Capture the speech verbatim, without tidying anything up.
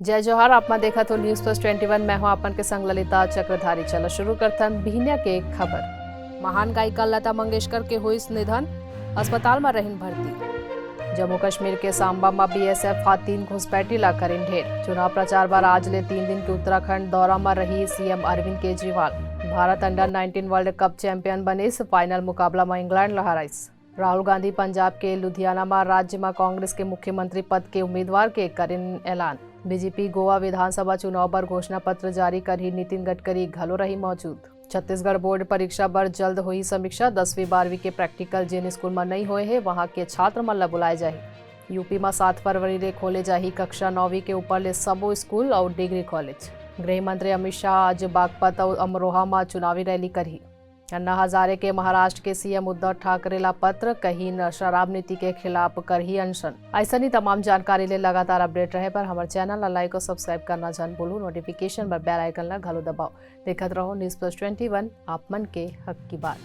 जय जोहार, आप मन देखत हो News Plus Twenty One। मैं हूं आप मन के संग ललिता चक्रधारी। चला शुरू करथन बिहनिया के खबर। महान गायिका लता मंगेशकर के होइस निधन, अस्पताल म रहिन भर्ती। जम्मू कश्मीर के सांबा म बीएसएफ ह तीन घुसपैठी ला करिन ढेर। चुनाव प्रचार बर आज ले तीन दिन के उत्तराखंड दौरा म रही CM Arvind Kejriwal. Bharat under nineteen world cup champion बनिस, फाइनल मुकाबला म इंग्लैंड ला हराइस। राहुल गांधी पंजाब के लुधियाना म राज्य म कांग्रेस के मुख्यमंत्री पद के उम्मीदवार के करिन ऐलान। बीजेपी गोवा विधानसभा चुनाव बर घोषणा पत्र जारी करही, नितिन गडकरी घलो रही मौजूद। छत्तीसगढ़ बोर्ड परीक्षा बर जल्द होही समीक्षा, दसवीं बारहवीं के प्रैक्टिकल जेन स्कूल म नइ होए हे, वहां के छात्र मन ल बुलाए जाही। यूपी म सात फरवरी ले खोले जाही कक्षा नौवीं के ऊपर ले सबो स्कूल अउ डिग्री कॉलेज। गृह मंत्री अमित शाह आज बागपत अउ अमरोहा म चुनावी रैली करही। अन्ना हजारे के महाराष्ट्र के सीएम उद्धव ठाकरे ला पत्र, कहिन शराब नीति के खिलाफ करही अनशन। अइसनी तमाम जानकारी ले लगातार अपडेट रहे बर हमर चैनल ला लाइक अउ सब्सक्राइब करना झन भूलू। नोटिफिकेशन बर बेल आइकन ला घलो दबाओ। देखत रहो News Plus Twenty One, आप मन के हक की बात।